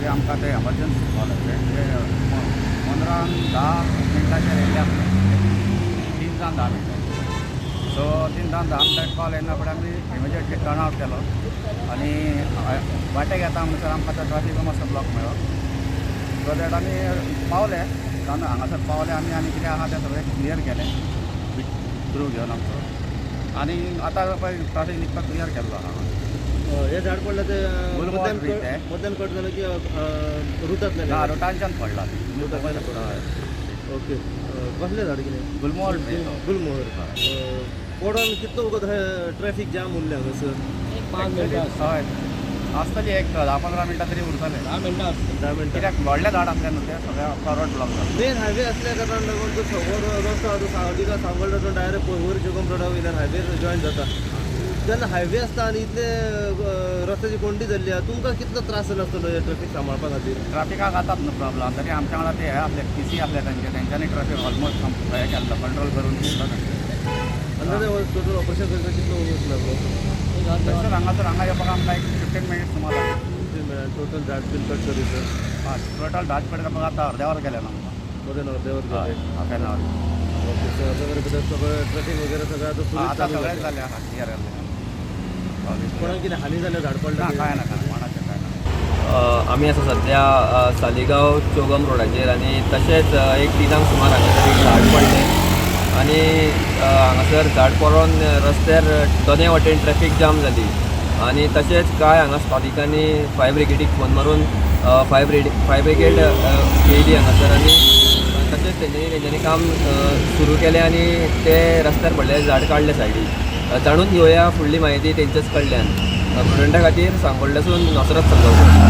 की आमकां ते एमर्जन्सी कॉल आयले ते 9:45 येयल्ले आसले, 3:10. सो 3:10 कॉल येयना फुडें आमी इमिजिएटली टर्न आवट केलो आनी वाटेक येता म्हणसर आमकां तो ट्राफीक मातसो ब्लॉक मेळ्ळो. सो that आमी पावले हांगासर पावले आमी आनी कितें आहा तें सगळें क्लियर केलें क्रू घेवन आमचो आनी आतां पळय ट्राफीक निकतो क्लियर केल्लो आहा. हे झाड पडलं ते गुलमोहर मध्यान tree ते. मध्यान कट झालं की रुतांतल्यान? ना, रुटांच्यान पडला. रुटांतल्यान. ओके, कसलें झाड कितें? गुलमोहर ट्री तो. गुलमोहर. पडोन कितलो वगत ट्रॅफिक जाम उरलें हांगासर? 5 मिनटां. हय, आसतली एक 10-15 मिनटां तरी उरतले. 10 मिनटां. 10 मिनटां. कित्याक व्हडलें झाड आसलें न्हू तें सगळें रोड ब्लॉक जाता. मेन हायवे असल्या कारणान लागून तो सगळो रस्तो आहा तो सावटिका सांगोल्डासून डायरेक्ट वयर चोगम रोडा वयल्यान हायवेर जॉयन जाता. जेन्ना हायवे आसता आनी इतले रस्त्याची कोंडी जाल्ली आहा, तुमकां कितलो त्रास जालो आसतलो हे ट्रॅफिक सांबाळपा खातीर? ट्राफिकाक जातात न्हू प्रॉब्लम, तरी आमच्या वांगडा ते हे आसले, पी सी आसले तेंचे, तेंच्यांनी ट्राफीक ऑलमोस्ट हे केल्लो, कंट्रोल करून घेतलो तेंचे. अंदाजे टोटल ऑपरेशन करपाक कितलो वगत लागलो? तशेंच हांगासर हांगा येवपाक आमकां एक 15 मिनिट्स सुमार लागले. टोटल झाड बील कट करीत? हय, टोटल झाड पडटा म्हाका आतां अर्द्या वर गेलें ना आमकां. मध्ये अर्ध्यावर गेले. Half an our. Okay sir, आता सगळं ट्रॅफिक वगैरे सगळं आता सुरळीत आतां चालू सगळें जालें. जालें आहा, क्लियर जालें. कोणाक कितें हानी जाल्या झाड ना. पडलं? कांय ना, कांय कोणाचें कांय ना. आमी आसा सध्या सालिगांव चोगम रोडाचेर आनी तशेंच एक 3 सुमार हांगासर एक झाड पडलें आनी हांगासर झाड पडोन रस्त्यार दोनूय वाटेन ट्रॅफीक जाम जाली आनी तशेंच कांय हांगा स्थानिकांनी फायर ब्रिगेडीक फोन मारून फायर ब्रिगेड येयली हांगासर आनी तशेंच तेंच्यांनी काम सुरू केलें आनी ते रस्त्यार पडलेलें झाड काडलें सायडीक. जाणून घेवया फुडली म्हायती तेंच्याच कडल्यान. प्रुडंटा खातीर सांगोल्डासून नसरत साळगांवकर.